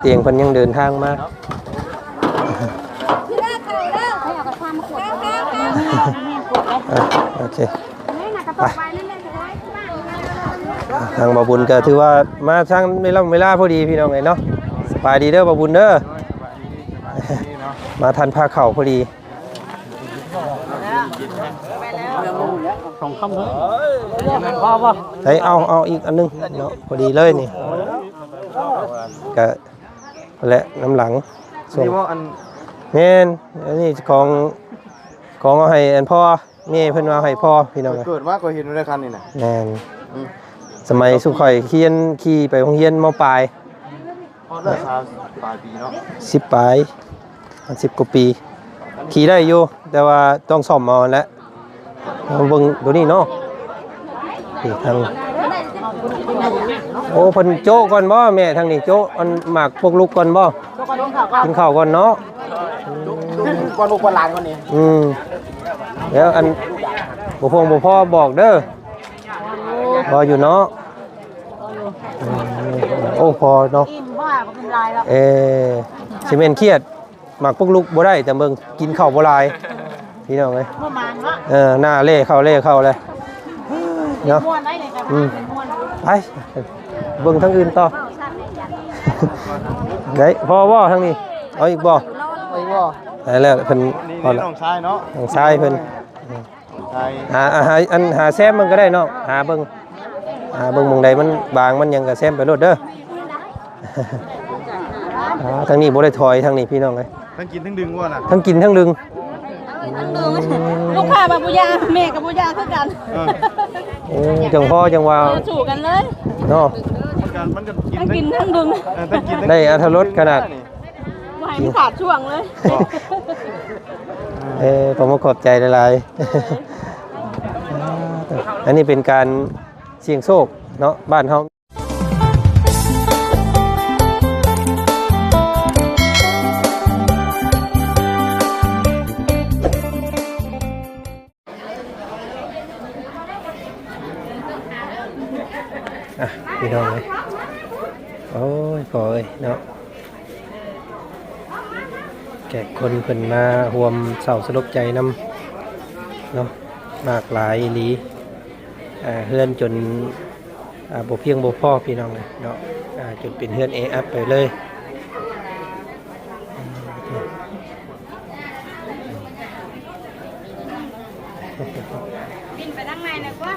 ຕຽງເພິ່ນຍັງເດີນທາງມາ. ອ່ະ ໂອເຄ ໄປ. ອ່ະ ທາງບ່າວບຸນກໍຖືວ່າມາທັນເວລາ ເວລາພໍດີພີ່ນ້ອງເອີຍເນາະ. ສະບາຍດີເດີບ່າວບຸນເດີ. ມາທັນພາເຂົ້າພໍດີ. ສອງຄຳເລີຍ ພໍບໍ່? ໃສ່ ເອົາ ເອົາອີກອັນໜຶ່ງເນາະ ພໍດີເລີຍນີ້ ກະແຫຼະນຳຫຼັງ. ນີ້ບໍ່ອັນ ແມ່ນ ອັນນີ້ຂອງ ຂອງເອົາໃຫ້ອັນພໍ່ ແມ່ເພິ່ນວ່າໃຫ້ພໍ່ ພີ່ນ້ອງ. ເກີດມາກໍເຫັນຢູ່ໃນຄັນນີ້ນະ. ແມ່ນ ອືມ ສະໄໝຊຸມຂ້ອຍຮຽນຂີ່ໄປໂຮງຮຽນ ມ.ປາຍ ຮອດແລ້ວ ຊາວປາຍປີເນາະ ສິບປາຍ ສິບກວ່າປີ ຂີ່ໄດ້ຢູ່ ແຕ່ວ່າຕ້ອງສ້ອມເອົາຫັ້ນແຫຼະ. ເບິ່ງໂຕນີ້ເນາະ ນີ້ທາງ ໂອ້ ເພິ່ນໂຈະກ່ອນບໍ່ແມ່? ທາງນີ້ໂຈະອັນໝາກປົກລຸກກ່ອນບໍ່? ກິນເຂົ້າກ່ອນເນາະ ກ່ອນລູກກ່ອນຫຼານກ່ອນນີ້. ອືມ ແລ້ວອັນບໍ່ພອງບໍ່ພໍບອກເດີ. ພໍຢູ່ເນາະ. ອືມ ໂອ້ ພໍເນາະ ອີ່ມ ບໍ່ວ່າບໍ່ກິນຫຼາຍແລ້ວ. ເອີ ຊິແມ່ນຄຽດ ໝາກປຸກລຸກບໍ່ໄດ້ ແຕ່ເບິ່ງກິນເຂົ້າບໍ່ຫຼາຍ ພີ່ນ້ອງເອີຍ ບໍ່ມານເນາະ. ເອີ ໜ້າເລເຂົ້າເລເຂົ້າເລີຍເນາະ. ມ່ວນໄດ໋ນີ້ ອືມ ມ່ວນ ໄປເບິ່ງທາງອື່ນຕໍ່. ໄດ້ ພໍບໍ່ທາງນີ້? ເອົາອີກບໍ່? ເອົາອີກບໍ່? ໄດ້ແລ້ວ ເພິ່ນ ນີ້ນ້ອງຊາຍເນາະ ນ້ອງຊາຍເພິ່ນ. ຫາ ຫາ ອັນ ຫາແຊມເບິ່ງກໍໄດ້ເນາະ ຫາເບິ່ງ ຫາເບິ່ງໝ່ອງໃດມັນບາງມັນຫຍັງກໍແຊມໄປໂລດເດີ. ອ່າ ທາງນີ້ບໍ່ໄດ້ຖອຍ ທາງນີ້ພີ່ນ້ອງເອີຍ ທັງກິນທັງດຶງວ່ານະ ທັງກິນທັງດຶງ. ລູກຄ້າວ່າບໍ່ຢາກ ແມ່ກໍບໍ່ຢາກຄືກັນ. ເອີ ໂອ້ ຈັ່ງພໍຈັ່ງວ່າ ເອີ ສູ້ກັນເລີຍເນາະ ມັນກໍ ມັນກໍກິນທັງກິນທັງດຶງ ເອີ ທັງກິນທັງ ໄດ້ອັດຖະລົດຂະໜາດ ບໍ່ໃຫ້ມັນຂາດຊ່ວງເລີຍ. ເອີ ຂໍຂອບໃຈຫຼາຍໆ. ອັນນີ້ເປັນການສ່ຽງໂຊກເນາະ ບ້ານເຮົາ. ອ່ະ ພີ່ນ້ອງເອີຍ ໂອ້ຍ ພໍ່ເອີຍເນາະ ແຂກຄົນເພິ່ນມາຮ່ວມເສົ້າສະຫຼົບໃຈນຳເນາະ ຫຼາກຫຼາຍອີ່ຫຼີ. ອ່າ ເຮືອນຈົນ ອ່າ ບໍ່ພຽງບໍ່ພໍ ພີ່ນ້ອງເອີຍເນາະ ອ່າ ຈົນເປັນເຮືອນແອອັດໄປເລີຍ. ບິນໄປທາງໃນນະກວ່າ.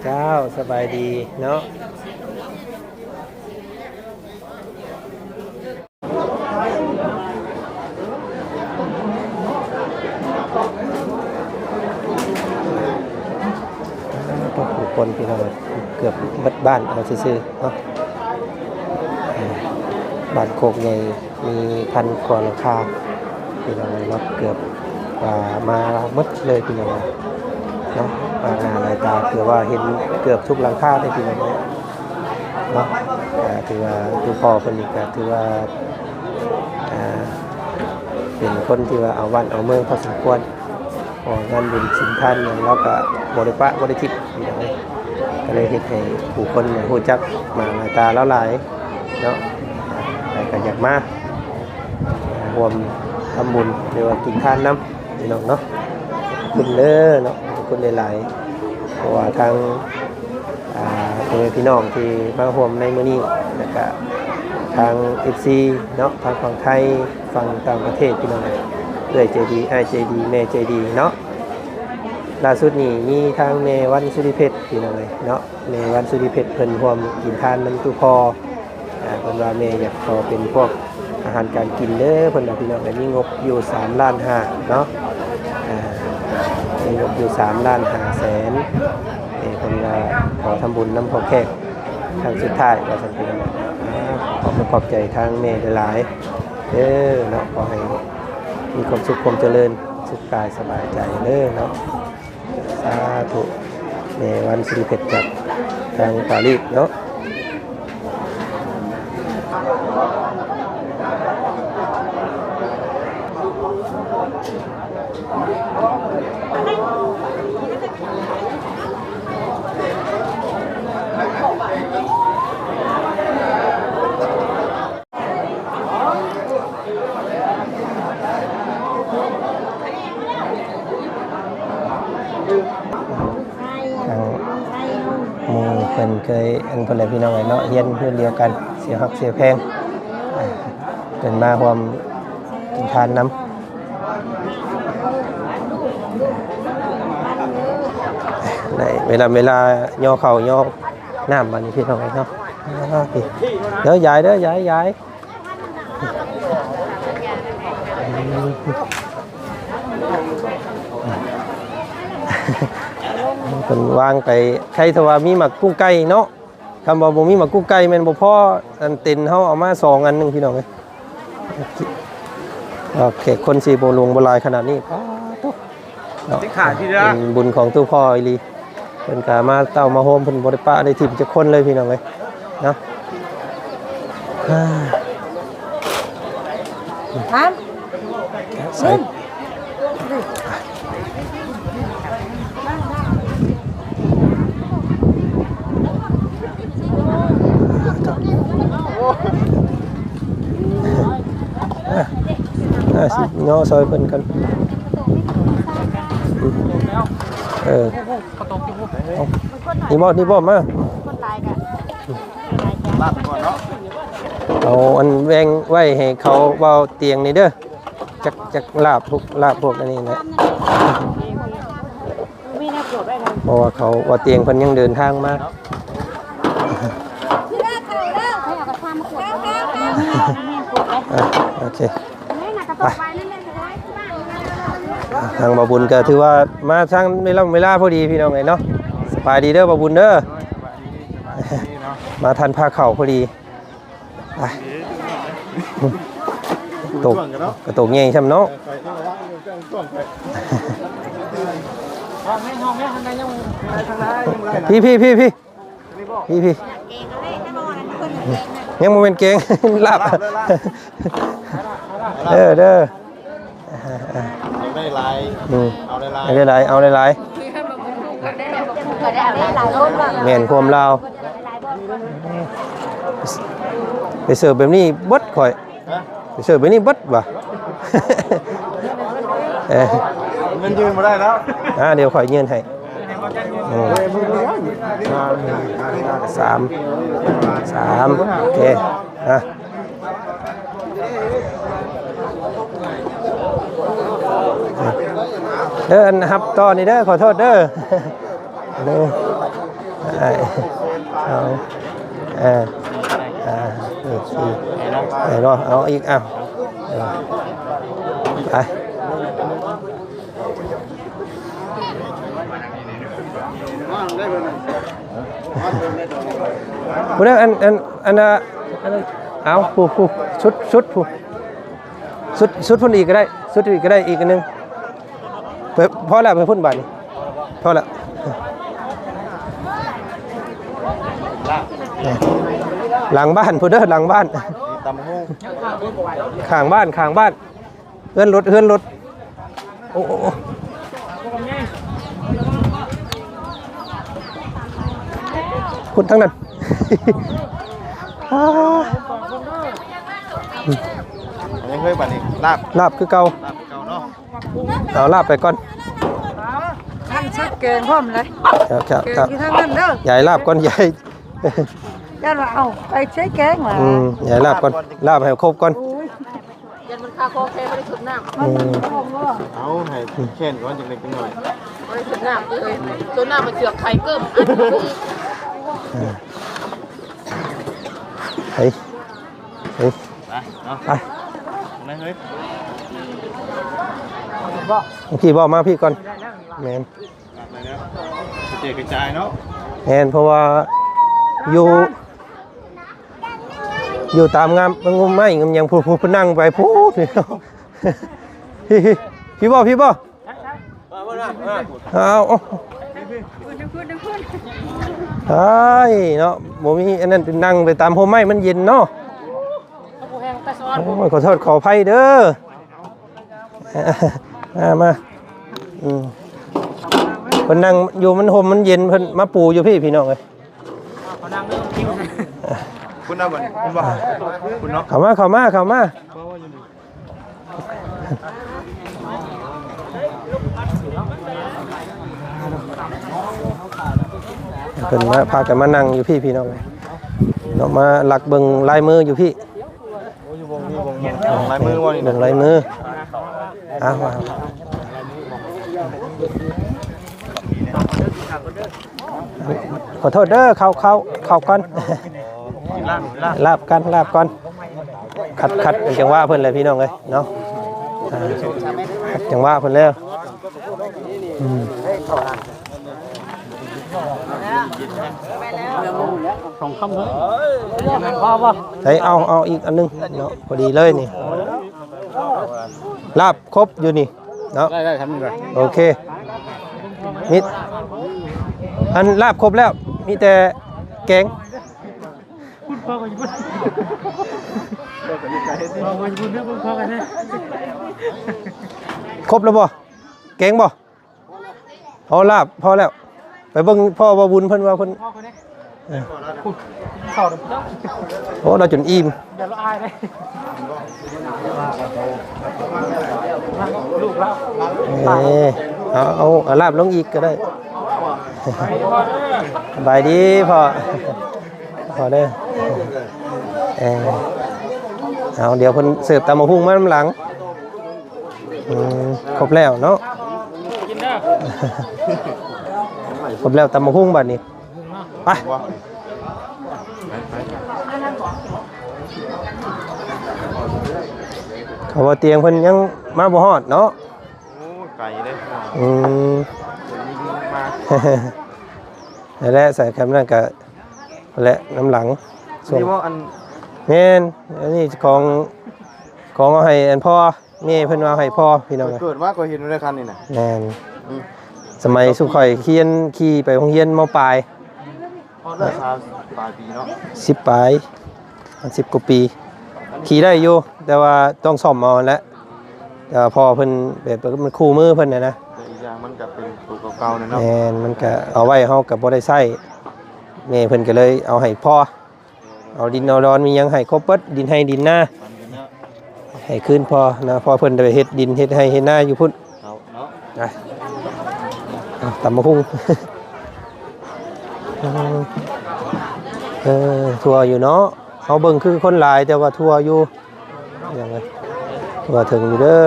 ເຈົ້າ ສະບາຍດີເນາະ. ທຸກຄົນພີ່ນ້ອງ ເກືອບເບິດບ້ານເອົາຊື່ໆເນາະ. ບ້ານໂຄກໃຫຍ່ມີພັນກວ່າຫຼັງຄາ ພີ່ນ້ອງເນາະ ເກືອບວ່າມາໝົດເລີຍພີ່ນ້ອງເນາະ. ມາໜ້າຫຼາຍຕາ ເກືອບວ່າເຫັນເກືອບທຸກຫຼັງຄາເລີຍພີ່ນ້ອງເນາະ. ເນາະ ກໍຖືວ່າ ຄືພໍ່ເພິ່ນນີ້ກໍຖືວ່າ ອ່າ ເປັນຄົນທີ່ວ່າເອົາບ້ານເອົາເມືອງພໍສົມຄວນ ເພາະວ່າງານບຸນສິນທານຫຍັງລາວກໍບໍ່ໄດ້ປະບໍ່ໄດ້ຖິ້ມ ພີ່ນ້ອງເອີຍ ກໍເລີຍເຮັດໃຫ້ຜູ້ຄົນຮູ້ຈັກໜ້າຕາລາວຫຼາຍເນາະ ແລ້ວກໍຢາກມາຮ່ວມທຳບຸນ ຫຼືວ່າກິນທານນຳ ພີ່ນ້ອງເນາະ. ຂອບຄຸນເດີເນາະ ຂອບຄຸນຫຼາຍໆ ເພາະວ່າທາງ ອ່າ ພໍ່ແມ່ພີ່ນ້ອງທີ່ມາຮ່ວມໃນມື້ນີ້ ແລ້ວກະທາງເອັຟຊີເນາະ ທາງຝັ່ງໄທ ຝັ່ງຕ່າງປະເທດ ພີ່ນ້ອງເອີຍ ເອື້ອຍໃຈດີ ອ້າຍໃຈດີ ແມ່ໃຈດີເນາະ. ລ່າສຸດນີ້ມີທາງແມ່ວັນສຸລິເພັດ ພີ່ນ້ອງເອີຍເນາະ ແມ່ວັນສຸລິເພັດ ເພິ່ນຮ່ວມກິນທານນຳຕູ້ພໍ່ ອ່າ ເພິ່ນວ່າແມ່ຢາກຂໍເປັນພວກອາຫານການກິນເດີ ເພິ່ນວ່າ ພີ່ນ້ອງເອີຍ ມີງົບຢູ່ສາມລ້ານຫ້າເນາະ ອ່າ ມີງົບຢູ່ສາມລ້ານຫ້າແສນ ເອີ ເພິ່ນວ່າຂໍທຳບຸນນຳພໍ່ແຂກຄັ້ງສຸດທ້າຍວ່າຊັ້ນ ພີ່ນ້ອງ. ອ່າ ຂອບອົກຂອບໃຈທາງແມ່ຫຼາຍໆເດີເນາະ ຂໍໃຫ້ມີຄວາມສຸກຄວາມຈະເລີນ ສຸກກາຍສະບາຍໃຈເດີເນາະ. ສາທຸ ແມ່ວັນສິລິເພັດຈາກທາງປາຣີເນາະ. ເພິ່ນເຄີຍ ອັນ ເພິ່ນແຫຼະພີ່ນ້ອງເອີຍເນາະ ຮຽນໂຮງຮຽນດຽວກັນ ເສຍຮັກເສຍແພງ ເພິ່ນມາຮ່ວມກິນທານນຳ ໄດ້ເວລາ ເວລາຍໍເຂົ້າຍໍນ້ຳບາດນີ້ພີ່ນ້ອງເອີຍເນາະ ເດີຍາຍເດີ ຍາຍ ຍາຍ. ເພິ່ນວາງໄປ ໃຄຖ້າວ່າມີໝາກກຸ້ງໄກ່ເນາະ ຄຳວ່າບໍ່ມີໝາກກຸ້ງໄກ່ແມ່ນບໍ່ພໍ ອັນເຕັນເຮົາເອົາມາສອງອັນໜຶ່ງພີ່ນ້ອງເອີຍ ໂອເຄ ຄົນຊິບໍ່ຫຼວງບໍ່ຫຼາຍຂະໜາດນີ້ ປາໂຕ. ເນາະ ເປັນບຸນຂອງຕູ້ພໍ່ອີ່ຫຼີ ເພິ່ນກະມາເຕົ້າມາໂຮມ ເພິ່ນບໍ່ໄດ້ປະໄດ້ຖິ້ມຈັກຄົນເລີຍພີ່ນ້ອງເອີຍເນາະ ໃສ່ ອ່ະ ອ່ະ ຊິຍໍຊ່ອຍເພິ່ນກ່ອນ ເອີ ນີ້ບໍ່ ນີ້ບໍ່ ມາ ລາບກ່ອນເນາະ ເອົາອັນແບ່ງໄວ້ໃຫ້ເຂົາເວົ້າຕຽງນີ້ເດີ ຈັກ ຈັກລາບ ລາບພວກອັນນີ້ນະ. ເພາະວ່າເຂົາວ່າຕຽງເພິ່ນຍັງເດີນທາງມາ ອ່ະ ໂອເຄ ໄປ ທາງບ່າວບຸນກໍຖືວ່າມາທາງເວລາ ເວລາພໍດີພີ່ນ້ອງເອີຍເນາະ ສະບາຍດີເດີບ່າວບຸນເດີ ມາທັນພາເຂົ້າພໍດີ. ອ່ະ ຕົກ ກະຕົກໃຫຍ່ຊ່ຳເນາະ ພີ່ ພີ່ ພີ່ ພີ່ ພີ່ ຍັງບໍ່ແມ່ນແກງ ລາບ ເດີ ເດີ. ຢາກໄດ້ຫຼາຍ ອືມ ເອົາຫຼາຍໆ ຢາກໄດ້ຫຼາຍ ເອົາຫຼາຍໆ ແມ່ນຄວາມລາວ ໄປເສີບແບບນີ້ເບິດຂ້ອຍ ຮະ ໄປເສີບແບບນີ້ເບິດວ່າ ເອີ ມັນຢືນບໍ່ໄດ້ແລ້ວ ອ່າ ດຽວຂ້ອຍຢືນໃຫ້ ອືມ ສາມ ສາມ ໂອເຄ ອ່ະ ເດີ ອັນຮັບຕໍ່ນີ້ເດີ ຂໍໂທດເດີ ເດີ ເອົາ ເອີ ອ່າ ນີ້ ສີ່ ໄດ້ບໍ່ ເອົາອີກ ເອົາ ເອີ ໄປ. ຜູ້ໃດ ອັນ ອັນ ອັນ ເອົາ ຜູ້ ຜູ້ ຊຸດ ຊຸດ ຜູ້ ຊຸດ ຊຸດພຸ້ນອີກກໍໄດ້ ຊຸດອີກກໍໄດ້ ອີກອັນໜຶ່ງ ພໍແລ້ວ ໄປພຸ້ນບາດນີ້ ພໍແລ້ວ ຫຼັງບ້ານພຸ້ນເດີ ຫຼັງບ້ານ ຕຳບັກຫຸ່ງ ຂ້າງບ້ານ ຂ້າງບ້ານ. ເຮືອນລົດ ເຮືອນລົດ ໂອ້ ໂອ້ ໂອ້ ພຸ້ນທາງນັ້ນ ອ່າ ຍັງເຄີຍບາດນີ້ ລາບ ລາບຄືເກົ່າ ລາບຄືເກົ່າເນາະ ເອົາລາບໄປກ່ອນ ອັນເຊັດແກງພ້ອມເລີຍ ເຈົ້າ ເຈົ້າ ເຈົ້າ ແກງຢູ່ທາງນັ້ນເດີ ຢາຍລາບກ່ອນ ຢາຍ ຢ້ານວ່າ ເອົ້າ ໄປໃຊ້ແກງຫວາ ອືມ ຢາຍລາບກ່ອນ ລາບໃຫ້ຄົບກ່ອນ ໂອ້ຍ ຢ້ານມັນຄາຄໍແຄບໍ່ໄດ້ຊົດນ້ຳ ອືມ ເອົາໃຫ້ແຂນກ່ອນ ຈັກເລັກຈັກນ້ອຍ ບໍ່ໄດ້ຊົດນ້ຳເລີຍ ຊົດນ້ຳມາເຈືອກໄຂ່ເກີບ ເອີ ໄປ ໄປ ໄປເນາະ ໄປ ໄປເຮີ້ຍ ພີ່ບໍ່ ມາພີ່ກ່ອນ ແມ່ນ ກະແຈກກະຈາຍເນາະ ແມ່ນ ເພາະວ່າຢູ່ ຢູ່ຕາມງາມ ງາມໄມ້ງາມຫຍັງ ພຸ້ນ ພຸ້ນ ພຸ້ນ ນັ່ງໄປພຸ້ນ ພີ່ ພີ່ ພີ່ບໍ່ ພີ່ບໍ່ ເອົາ ເອົາ ອ້າຍເນາະ ບໍ່ມີອັນນັ້ນ ນັ່ງໄປຕາມຮົ່ມໄມ້ມັນເຢັນເນາະ ໂອ້ຍ ຂໍໂທດຂໍອະໄພເດີ ມາ ມາ ອືມ ເພິ່ນນັ່ງຢູ່ ມັນຮົ່ມມັນເຢັນ ເພິ່ນມາປູຢູ່ພີ້ ພີ່ນ້ອງເອີຍ ເຂົານັ່ງເດີ ພຸ້ນນະ ພຸ້ນບໍ່ ພຸ້ນເນາະ ເຂົ້າມາ ເຂົ້າມາ ເຂົ້າມາ. ເພິ່ນມາ ພາກັນມານັ່ງຢູ່ພີ້ ພີ່ນ້ອງເອີຍເນາະ ມາລັກເບິ່ງລາຍມືຢູ່ພີ້. ໂອ້ ຢູ່ວົງນີ້ ວົງ ວົງລາຍມືບໍ່ນີ້ນະ? ເບິ່ງລາຍມື. ອ້າວ ຂໍໂທດເດີ ເຂົ້າ ເຂົ້າ ເຂົ້າກ່ອນ. ລາບ ລາບ ລາບກ່ອນ ລາບກ່ອນ. ຂັດ ຂັດຈັງຫວະເພິ່ນແຫຼະ ພີ່ນ້ອງເອີຍເນາະ. ອ່າ ຂັດຈັງຫວະເພິ່ນແລ້ວ. ອືມ ສອງຄຳເລີຍ ພໍບໍ່? ໃສ່ ເອົາ ເອົາອີກອັນໜຶ່ງເນາະ ພໍດີເລີຍນີ້. ລາບຄົບຢູ່ນີ້ເນາະ? ໄດ້ ໄດ້ ຄຳໜຶ່ງ. ໂອເຄ ມີ ອັນລາບຄົບແລ້ວ ມີແຕ່ແກງ. ຄົບແລ້ວບໍ່? ແກງບໍ່? ພໍລາບ ພໍແລ້ວ. ໄປເບິ່ງພໍ່ບ່າວບຸນເພິ່ນວ່າເພິ່ນ ເອີ ໂອ້ ລາວຈົນອີ່ມ. ເອີ ເອົາ ເອົາ ເອົາລາບລົງອີກກໍໄດ້. ສະບາຍດີພໍ່ ພໍ່ເດີ. ເອີ ເອົາ ດຽວເພິ່ນເສີບຕຳບັກຫຸ່ງມານຳຫຼັງ. ອືມ ຄົບແລ້ວເນາະ ຄົບແລ້ວຕຳບັກຫຸ່ງບາດນີ້. ໄປ ເຂົາວ່າຕຽງເພິ່ນຍັງມາບໍ່ຮອດເນາະ. ໂອ້ ໄກເດ້. ອືມ ມາ ນັ້ນແຫຼະ ໃສ່ແຄມນັ້ນກະ ແລະ ນຳຫຼັງ. ນີ້ບໍ່ອັນ ແມ່ນ ອັນນີ້ຂອງ ຂອງເອົາໃຫ້ອັນພໍ່ ແມ່ເພິ່ນວ່າໃຫ້ພໍ່ ພີ່ນ້ອງເອີຍ. ເກີດມາກໍເຫັນຢູ່ໃນຄັນນີ້ນະ. ແມ່ນ ອືມ ສະໄໝຊຸມຂ້ອຍຮຽນຂີ່ໄປໂຮງຮຽນ ມ.ປາຍ. ຮອດແລ້ວ ຊາວປາຍປີເນາະ ສິບປາຍ ສິບກວ່າປີ ຂີ່ໄດ້ຢູ່ ແຕ່ວ່າຕ້ອງສ້ອມເອົາຫັ້ນແຫຼະ. ແຕ່ວ່າພໍ່ເພິ່ນແບບມັນຄູ່ມືເພິ່ນນະນະ ແລະ ອີກຢ່າງມັນກະເປັນໂຕເກົ່າໆແຫຼະເນາະ. ແມ່ນ ມັນກະເອົາໄວ້ເຮົາກະບໍ່ໄດ້ໃຊ້ ແມ່ເພິ່ນກະເລີຍເອົາໃຫ້ພໍ່ ເອົາດິນເອົາດອນມີຫຍັງໃຫ້ຄົບເບິດ ດິນໄຮ່ດິນນາ ໃຫ້ຄືນພໍ່ນະ ພໍ່ເພິ່ນໄດ້ໄປເຮັດດິນເຮັດໄຮ່ເຮັດນາຢູ່ພຸ້ນ. ເອົາເນາະ ອ່ະ ເອົາ ຕຳບັກຫຸ່ງ. ເອີ ທົ່ວຢູ່ເນາະ ເຮົາເບິ່ງຄືຄົນຫຼາຍ ແຕ່ວ່າທົ່ວຢູ່ ພີ່ນ້ອງເອີຍ ທົ່ວເຖິງຢູ່ເດີ.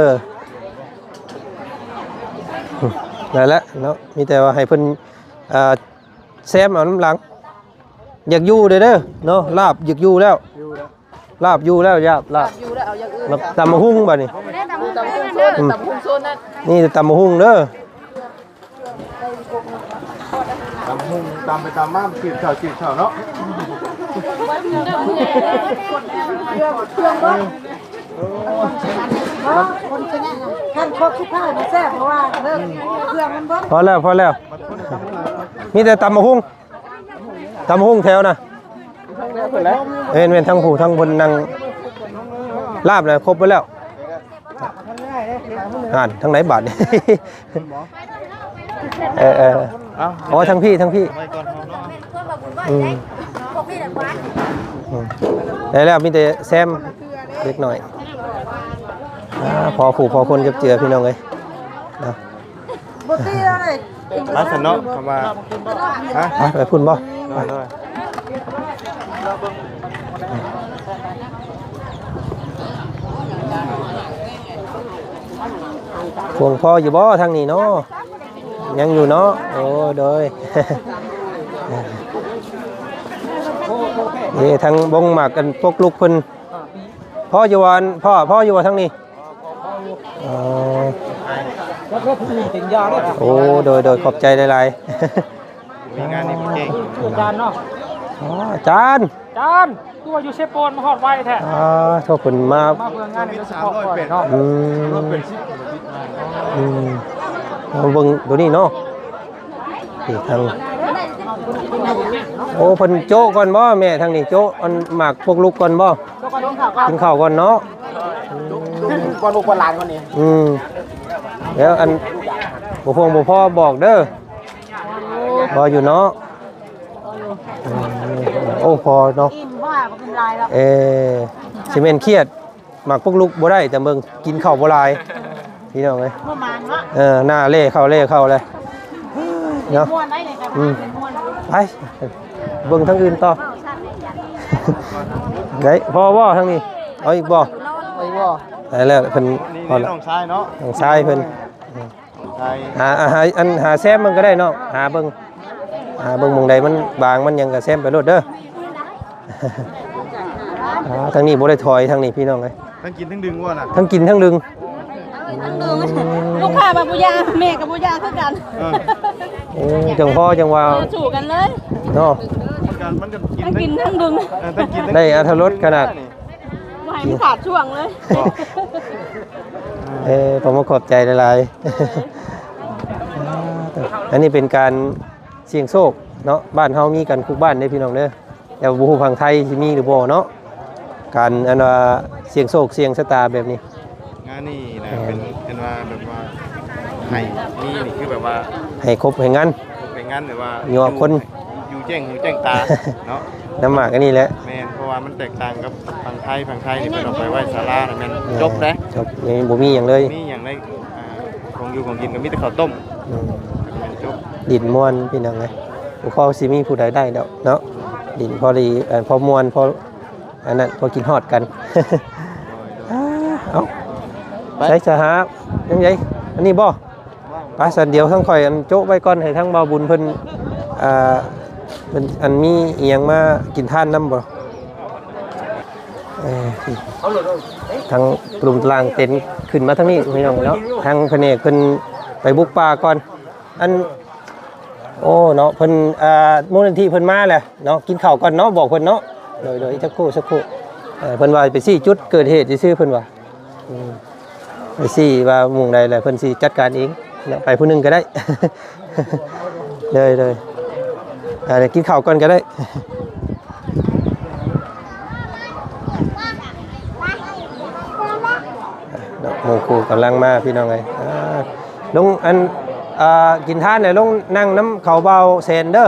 ນັ້ນແຫຼະເນາະ ມີແຕ່ວ່າໃຫ້ເພິ່ນ ອ່າ ແຊມເອົານຳຫຼັງ. ຢາກຢູ່ເດີເນາະ ລາບຢາກຢູ່ແລ້ວ ຢູ່ແລ້ວ ລາບຢູ່ແລ້ວ ລາບ ລາບ ຢູ່ແລ້ວ ເອົາຢ່າງອື່ນ ມາຕຳບັກຫຸ່ງບາດນີ້. ຕຳບັກຫຸ່ງເດີ ອືມ ຕຳບັກຫຸ່ງໂຊນນັ້ນ ນີ້ຕຳບັກຫຸ່ງເດີ. ຕຳຫຸ່ງ ຕຳໄປຕຳມາ ຈືດເຂົ້າ ຈືດເຂົ້າເນາະ. ຄັນຄົບສຸດທ້າຍມັນແຊບ ເພາະວ່າເລີກເຄື່ອງມັນເບິດ. ພໍແລ້ວ ພໍແລ້ວ ມີແຕ່ຕຳບັກຫຸ່ງ ຕຳບັກຫຸ່ງແຖວນະ. ເຫັນແມ່ນທັງຜູ້ ທັງເພິ່ນນັ່ງລາບແລ້ວ ຄົບເບິດແລ້ວ. ຫັ້ນ ທາງໃດບາດນີ້? ເອີ ເອີ ເອົາ ອໍ ທາງພີ້ ທາງພີ້. ອືມ ອືມ ໄດ້ແລ້ວ ມີແຕ່ແຊມເລັກນ້ອຍ. ອ່າ ພໍຜູ້ພໍຄົນຈັບເຈືອ ພີ່ນ້ອງເອີຍເນາະ. ບໍ່ຕີເລີຍ ໄປຊັ້ນເນາະ ຄຳວ່າ ຮະ ໄປ ໄປພຸ້ນບໍ່? ໂດຍ ໂດຍ. ພວງພໍຢູ່ບໍ່ທາງນີ້ເນາະ? ຍັງຢູ່ເນາະ? ໂອ້ ໂດຍ. ເອີ ທາງວົງໝາກອັນປົກລຸກເພິ່ນ ພໍຢູ່ບໍ່ ອັນ ພໍ່ ພໍຢູ່ບໍ່ທາງນີ້? ອໍ ໂອ້ ໂດຍ ໂດຍ ຂອບໃຈຫຼາຍໆ. ມີງານນີ້ເກັ່ງ ອາຈານເນາະ. ອໍ ອາຈານ ອາຈານ ຄືວ່າຢູ່ເຊໂປນມາຮອດໄວແທ້. ອໍ ໂທດ ເພິ່ນມາ ມາເພື່ອງານນີ້ໂດຍສະເພາະກ່ອນເນາະ. ອືມ ອືມ ເບິ່ງໂຕນີ້ເນາະ. ນີ້ທາງ ໂອ້ ເພິ່ນໂຈະກ່ອນບໍ່ແມ່? ທາງນີ້ໂຈະອັນໝາກປົກລຸກກ່ອນບໍ່? ກິນເຂົ້າກ່ອນເນາະ. ກ່ອນລູກກ່ອນຫຼານກ່ອນນີ້. ອືມ ແລ້ວອັນບໍ່ພວງບໍ່ພໍບອກເດີ. ພໍຢູ່ເນາະ. ອືມ ໂອ້ ພໍເນາະ. ເອີ ຊິແມ່ນຄຽດ ໝາກປຸກລຸກບໍ່ໄດ້ ແຕ່ເບິ່ງກິນເຂົ້າບໍ່ຫຼາຍ ພີ່ນ້ອງເອີຍ. ເອີ ໜ້າເລເຂົ້າເລເຂົ້າເລີຍເນາະ. ມ່ວນໄດ໋ນີ້ ອືມ ມ່ວນ. ໄປເບິ່ງທາງອື່ນຕໍ່. ໄດ້ພໍບໍ່ທາງນີ້? ເອົາອີກບໍ່? ໄດ້ແລ້ວເພິ່ນ. ນີ້ນ້ອງຊາຍເນາະ ນ້ອງຊາຍເພິ່ນ. ໃຊ່ ຫາ ຫາ ອັນ ຫາແຊມເບິ່ງກໍໄດ້ເນາະ ຫາເບິ່ງ ຫາເບິ່ງໝ່ອງໃດມັນບາງມັນຫຍັງກໍແຊມໄປໂລດເດີ. ອ່າ ທາງນີ້ບໍ່ໄດ້ຖອຍ ທາງນີ້ພີ່ນ້ອງເອີຍ ທັງກິນທັງດຶງວ່ານະ ທັງກິນທັງດຶງ. ລູກຄ້າວ່າບໍ່ຢາກ ແມ່ກໍບໍ່ຢາກຄືກັນ. ເອີ ໂອ້ ຈັ່ງພໍຈັ່ງວ່າ ສູ້ກັນເລີຍເນາະ ມັນກໍ ມັນກໍກິນ ທັງກິນທັງດຶງ ເອີ ທັງກິນທັງ ໄດ້ອັດຖະລົດຂະໜາດ ບໍ່ໃຫ້ມັນຂາດຊ່ວງເລີຍ. ເອີ ຂໍຂອບໃຈຫຼາຍໆ. ອັນນີ້ເປັນການສ່ຽງໂຊກເນາະ ບ້ານເຮົາມີກັນທຸກບ້ານເດ້ພີ່ນ້ອງເດີ ແຕ່ບໍ່ຮູ້ຝັ່ງໄທຊິມີຫຼືບໍ່ເນາະ ການອັນວ່າສ່ຽງໂຊກສ່ຽງຊະຕາແບບນີ້. ງານນີ້ນະ ແມ່ນ ເປັນ ເປັນວ່າແບບວ່າໃຫ້ມີນີ້ຄືແບບວ່າໃຫ້ຄົບໃຫ້ງັນ ໃຫ້ງັນແບບວ່າຍົວະຄົນ ຢູ່ແຈ້ງຫູແຈ້ງຕາເນາະ ນຳໝາກອັນນີ້ແຫຼະ. ແມ່ນ ເພາະວ່າມັນແຕກຕ່າງກັບຝັ່ງໄທ ຝັ່ງໄທນີ້ເພິ່ນເອົາໄປໄວ້ສາລານະ ແມ່ນ ແມ່ນ ຈົບເດ້ ຈົບ ບໍ່ມີຫຍັງເລີຍ ບໍ່ມີຫຍັງໃນ ອ່າ ຂອງຢູ່ຂອງກິນກໍມີແຕ່ເຂົ້າຕົ້ມ. ອືມ ແມ່ນ ຈົບ ດິນມ່ວນພີ່ນ້ອງເອີຍ ບໍ່ພໍຊິມີຜູ້ໃດໄດ້ດອກເນາະ ດິນພໍດີ ເອີ ພໍມ່ວນ ພໍອັນນັ້ນ ພໍກິນຮອດກັນ. ໂດຍ ໂດຍ ອ່າ ເອົາ ໄປ ໃສສະຫາ ຍັງໃດ ອັນນີ້ບໍ່? ໄປ ຊັ້ນດຽວທາງຂ້ອຍອັນໂຈະໄວ້ກ່ອນ ໃຫ້ທາງບ່າວບຸນເພິ່ນ ອ່າ ເພິ່ນອັນມີອີ່ຫຍັງມາກິນທານນຳບໍ່? ເອີ ທາງກະດຸມຕະລ່າງເຕັນຂຶ້ນມາທາງນີ້ພີ່ນ້ອງເນາະ ທາງພະແນກເພິ່ນໄປບຸກປ່າກ່ອນ. ອັນ ໂອ້ ເນາະ ເພິ່ນ ອ່າ ມູນນິທິເພິ່ນມາແລ້ວເນາະ ກິນເຂົ້າກ່ອນເນາະ ບອກເພິ່ນເນາະ. ໂດຍ ໂດຍ ຈັກຄູ່ ສັກຄູ່ ເອີ ເພິ່ນວ່າໄປຊີ້ຈຸດເກີດເຫດຊື່ໆ ເພິ່ນວ່າ ອືມ ໄປຊີ້ວ່າໝ່ອງໃດແລ້ວເພິ່ນຊິຈັດການເອງເນາະ ໄປຜູ້ໜຶ່ງກໍໄດ້. ໂດຍ ໂດຍ ອ່າ ດຽວກິນເຂົ້າກ່ອນກໍໄດ້. ເນາະ ໝູ່ຄູ່ກຳລັງມາພີ່ນ້ອງເອີຍ. ອ່າ ລົງອັນ ອ່າ ກິນທານແລ້ວລົງນັ່ງນຳເຂົາບ່າວແສນເດີ.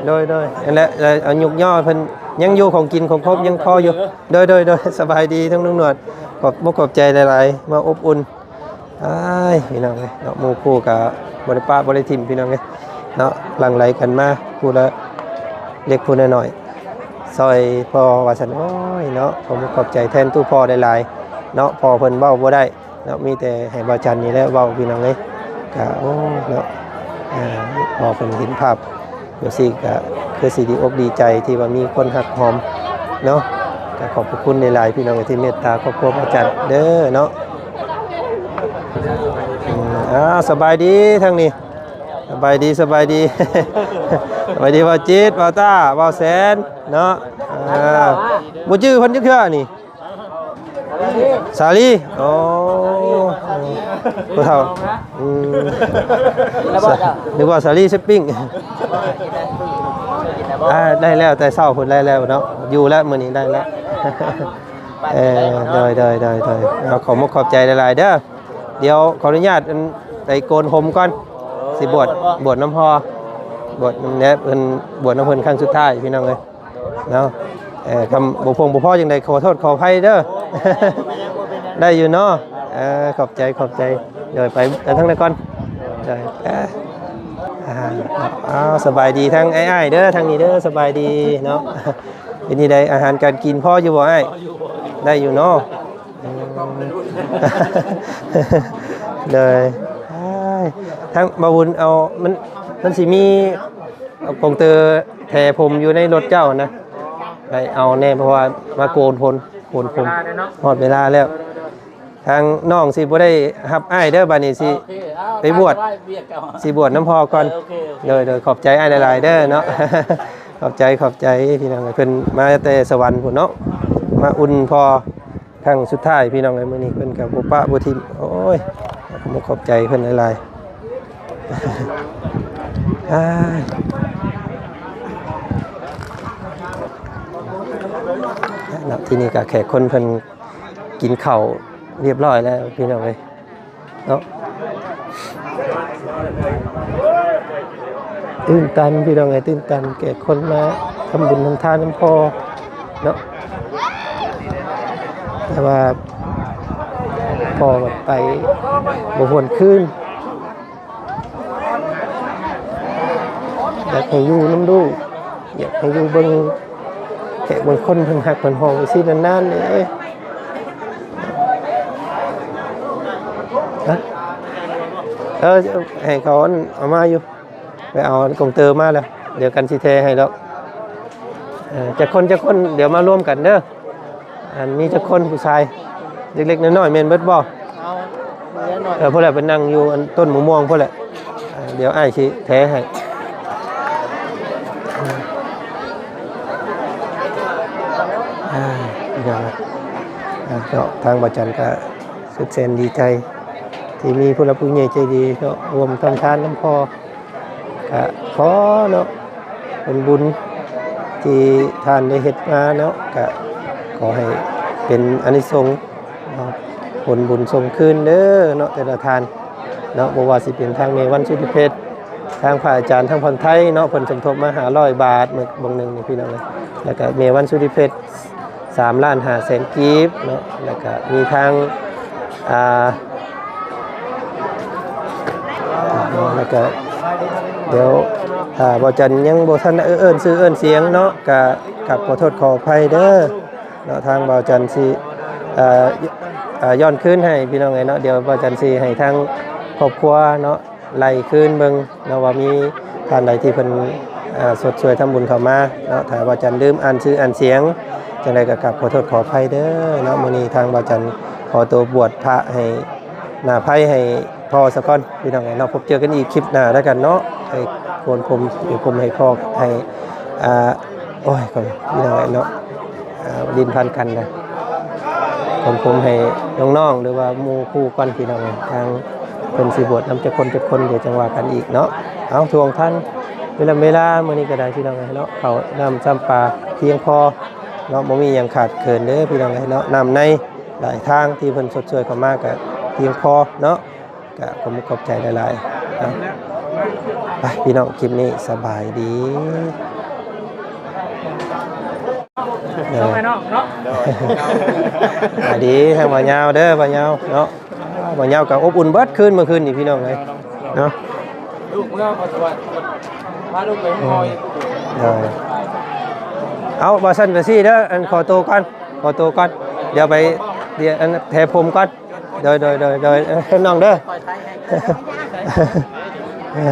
ໂດຍ ໂດຍ ນັ້ນແຫຼະ ເອີ ເອົາຍຸກຍໍເພິ່ນ ຍັງຢູ່ ຂອງກິນຂອງຄົບຍັງພໍຢູ່. ໂດຍ ໂດຍ ໂດຍ ສະບາຍດີທັງລຸງໜວດ ຂອບອົກຂອບໃຈຫຼາຍໆ ມາອົບອຸ່ນ. ອ້າຍ ພີ່ນ້ອງເອີຍເນາະ ໝູ່ຄູ່ກໍບໍ່ໄດ້ປະບໍ່ໄດ້ຖິ້ມ ພີ່ນ້ອງເອີຍເນາະ ຫຼັ່ງໄຫຼກັນມາຜູ້ລະເລັກຜູ້ລະນ້ອຍ ຊ່ອຍພໍ່ວ່າຊັ້ນ. ໂອ້ຍເນາະ ຂໍຂອບໃຈແທນຕູ້ພໍ່ຫຼາຍໆເນາະ ພໍ່ເພິ່ນເວົ້າບໍ່ໄດ້ເນາະ ມີແຕ່ໃຫ້ບ່າວຈັນນີ້ແຫຼະເວົ້າ ພີ່ນ້ອງເອີຍ. ກະ ໂອ້ ເນາະ ອ່າ ພໍເພິ່ນເຫັນພາບ ຈັ່ງຊີ້ກະຄືຊິດີອົກດີໃຈທີ່ວ່າມີຄົນຮັກຫອມເນາະ. ກະຂອບພະຄຸນຫຼາຍໆ ພີ່ນ້ອງທີ່ເມດຕາຄອບຄົວອາຈານເດີເນາະ. ອືມ ອ້າວ ສະບາຍດີທາງນີ້ ສະບາຍດີ ສະບາຍດີ ສະບາຍດີ ບ່າວຈິດ ບ່າວຕ້າ ບ່າວແສນເນາະ. ອ່າ ບໍ່ຈື່ເພິ່ນຈັກເທື່ອນີ້. ສາລີ ໂອ້ ຜູ້ເຖົ້າ ອືມ ນຶກວ່າສາລີເຊັບປີ້ງ. ອ່າ ໄດ້ແລ້ວ ແຕ່ເຊົ້າພຸ້ນໄດ້ແລ້ວເນາະ ຢູ່ແລ້ວ ມື້ນີ້ໄດ້ແລ້ວ. ເອີ ໂດຍ ໂດຍ ໂດຍ ໂດຍ ເອົາ ຂອບມຸກຂອບໃຈຫຼາຍໆເດີ. ດຽວຂໍອະນຸຍາດ ອັນ ໄປໂກນຜົມກ່ອນ ຊິບວດ ບວດນຳພໍ່ ບວດນຳແນບເພິ່ນ ບວດນຳເພິ່ນຄັ້ງສຸດທ້າຍ ພີ່ນ້ອງເອີຍ. ເນາະ ເອີ ຄຳບໍ່ພົງບໍ່ພໍຈັ່ງໃດ ຂໍໂທດຂໍອະໄພເດີ. ໄດ້ຢູ່ເນາະ ເອີ ຂອບໃຈ ຂອບໃຈ. ໂດຍ ໄປ ໄປທາງໃດກ່ອນ. ໂດຍ ເອີ ອ່າ ອ້າວ ສະບາຍດີທັງອ້າຍໆເດີ ທາງນີ້ເດີ ສະບາຍດີເນາະ. ເປັນຈັ່ງໃດ ອາຫານການກິນພໍຢູ່ບໍ່ອ້າຍ? ໄດ້ຢູ່ເນາະ ອືມ ໂດຍ. ທາງບ່າວບຸນເອົາ ມັນ ມັນຊິມີ ເອົາກົງເຕີແຖຜົມຢູ່ໃນລົດເຈົ້ານະ ໄປເອົາແດ່ ເພາະວ່າມາໂກນຜົມ ໂກນຜົມ ຮອດເວລາແລ້ວ. ທາງນ້ອງຊິບໍ່ໄດ້ຮັບອ້າຍເດີ ບາດນີ້ຊິ ໂອເຄ ເອົາ ໄປບວດ ໄປວຽກເຈົ້າ ຊິບວດນຳພໍ່ກ່ອນ. ໂອເຄ ໂອເຄ ໂດຍ ໂດຍ ຂອບໃຈອ້າຍຫຼາຍໆເດີເນາະ. ຂອບໃຈ ຂອບໃຈ ພີ່ນ້ອງ ເພິ່ນມາແຕ່ສະຫວັນພຸ້ນເນາະ ມາອຸ່ນພໍ່ ຄັ້ງສຸດທ້າຍ ພີ່ນ້ອງເອີຍ ມື້ນີ້ເພິ່ນກໍບໍ່ປະບໍ່ຖິ້ມ. ໂອ້ຍ ຂອບອົກຂອບໃຈເພິ່ນຫຼາຍໆ. ອ້າຍ ເນາະ ທີ່ນີ້ກໍແຂກຄົນເພິ່ນກິນເຂົ້າຮຽບຮ້ອຍແລ້ວ ພີ່ນ້ອງເອີຍ ເນາະ. ຕື່ນຕັນ ພີ່ນ້ອງເອີຍ ຕື່ນຕັນ ແກ່ຄົນມາທຳບຸນທຳທານນຳພໍ່ເນາະ. ແຕ່ວ່າພໍ່ໄປບໍ່ຫວນຄືນ. ຢາກໃຫ້ຢູ່ນຳລູກ ຢາກໃຫ້ຢູ່ເບິ່ງແຂກເບິ່ງຄົນ ເພິ່ນຮັກເພິ່ນຫອງໄປຊີ້ນານໆເດ້. ຮະ ເອີ ໃຫ້ເຂົາອັນເອົາມາຢູ່ ໄປເອົາກົງເຕີມາແລ້ວ ດຽວກັນຊິແທໃຫ້ດອກ. ເອີ ຈັກຄົນ ຈັກຄົນ ດຽວມາລວມກັນເດີ. ອັນມີຈັກຄົນຜູ້ຊາຍ ເລັກໆນ້ອຍໆ ແມ່ນເບິດບໍ່? ເອົາເລັກນ້ອຍ ເອີ ພຸ້ນແຫຼະ ໄປນັ່ງຢູ່ອັນຕົ້ນມະມ່ວງພຸ້ນແຫຼະ. ເອີ ດຽວອ້າຍຊິແທໃຫ້. ອ່າ ພີ່ນ້ອງເອີຍ ອ່າ ເນາະ ທາງບ່າວຈັນກະສຸດແສນດີໃຈ ທີ່ມີຜູ້ຫຼັກຜູ້ໃຫຍ່ໃຈດີເນາະ ຮ່ວມທຳທານນຳພໍ່. ກະຂໍເນາະ ຜົນບຸນທີ່ທ່ານໄດ້ເຮັດມາເນາະ ກະຂໍໃຫ້ເປັນອານິສົງເນາະ ຜົນບຸນສົ່ງຄືນເດີເນາະ ແຕ່ລະທ່ານເນາະ. ບໍ່ວ່າຊິເປັນທາງແມ່ວັນ ສຸລິເພັດ ທາງພະອາຈານທາງຝັ່ງໄທເນາະ ເພິ່ນສົມທົບມາຫ້າຮ້ອຍບາດ ເມື່ອບາງໜຶ່ງນີ້ ພີ່ນ້ອງເອີຍ. ແລ້ວກະແມ່ວັນ ສຸລິເພັດ ສາມລ້ານຫ້າແສນກີບເນາະ. ແລ້ວກະມີທາງ ອ່າ ເນາະ ແລ້ວກະດຽວ ອ່າ ບ່າວຈັນຍັງບໍ່ທັນໄດ້ເອີ້ນຊື່ເອີ້ນສຽງເນາະ ກະ ກະຂໍໂທດຂໍອະໄພເດີເນາະ. ທາງບ່າວຈັນຊິ ເອີ ເອີ ຍ້ອນຄືນໃຫ້ ພີ່ນ້ອງເອີຍເນາະ. ດຽວບ່າວຈັນຊິໃຫ້ທາງຄອບຄົວເນາະ ໄລ່ຄືນເບິ່ງເນາະ ວ່າມີທ່ານໃດທີ່ເພິ່ນ ອ່າ ຊົດຊ່ວຍທຳບຸນເຂົ້າມາເນາະ. ຖ້າວ່າຈັນລືມອ່ານຊື່ອ່ານສຽງ ຈັ່ງໃດກໍກາບຂໍໂທດຂໍອະໄພເດີເນາະ. ມື້ນີ້ທາງວ່າຈັນຂໍຕົວບວດພະໃຫ້ໜ້າໄພໃຫ້ພໍ່ສາກ່ອນ ພີ່ນ້ອງເນາະ. ພົບເຈີກັນອີກຄລິບໜ້າແລ້ວກັນເນາະ. ໃຫ້ໂກນຜົມ ໃຫ້ຜົມໃຫ້ພໍ່ ໃຫ້ ອ່າ ໂອ້ຍ ພີ່ນ້ອງເນາະ. ອ່າ ດິນພັນກັນນະ ຄົນຄຸມໃຫ້ນ້ອງໆ ຫຼືວ່າໝູ່ຄູ່ກ່ອນ ພີ່ນ້ອງເອີຍ. ທາງເພິ່ນຊິບວດນຳຈັກຄົນຈັກຄົນ ດຽວຈັ່ງວ່າກັນອີກເນາະ. ເອົາ ທວງທ່ານເວລາ ເວລາມື້ນີ້ກໍໄດ້ ພີ່ນ້ອງເອີຍເນາະ. ເຂົ້ານ້ຳຊຳປາພຽງພໍເນາະ ບໍ່ມີຫຍັງຂາດເຂີນເດີ ພີ່ນ້ອງເອີຍເນາະ. ນ້ຳໃນຫຼາຍທາງທີ່ເພິ່ນຊົດຊ່ວຍເຂົ້າມາກໍພຽງພໍເນາະ. ກະຂອບມຸກຂອບໃຈຫຼາຍໆ ເນາະ. ໄປ ພີ່ນ້ອງ ຄລິບນີ້ສະບາຍດີ ເດີ. ສະບາຍດີ ທາງບ່າວຍາວເດີ ບ່າວຍາວເນາະ. ບ່າວຍາວກໍອົບອຸ່ນເບິດຄືນ ເມື່ອຄືນນີ້ ພີ່ນ້ອງເອີຍເນາະ. ລູກເມືອ ພາລູກໄປຫ້ອຍ ເອີ ເອົາ ວ່າຊັ້ນກໍຊີ້ເດີ ອັນ ຂໍໂຕກ່ອນ ຂໍໂຕກ່ອນ ດຽວໄປ ດຽວ ອັນ ແຖຜົມກ່ອນ. ໂດຍ ໂດຍ ໂດຍ ໂດຍ ເອີ ເຊີນນ້ອງເດີ. ເອີ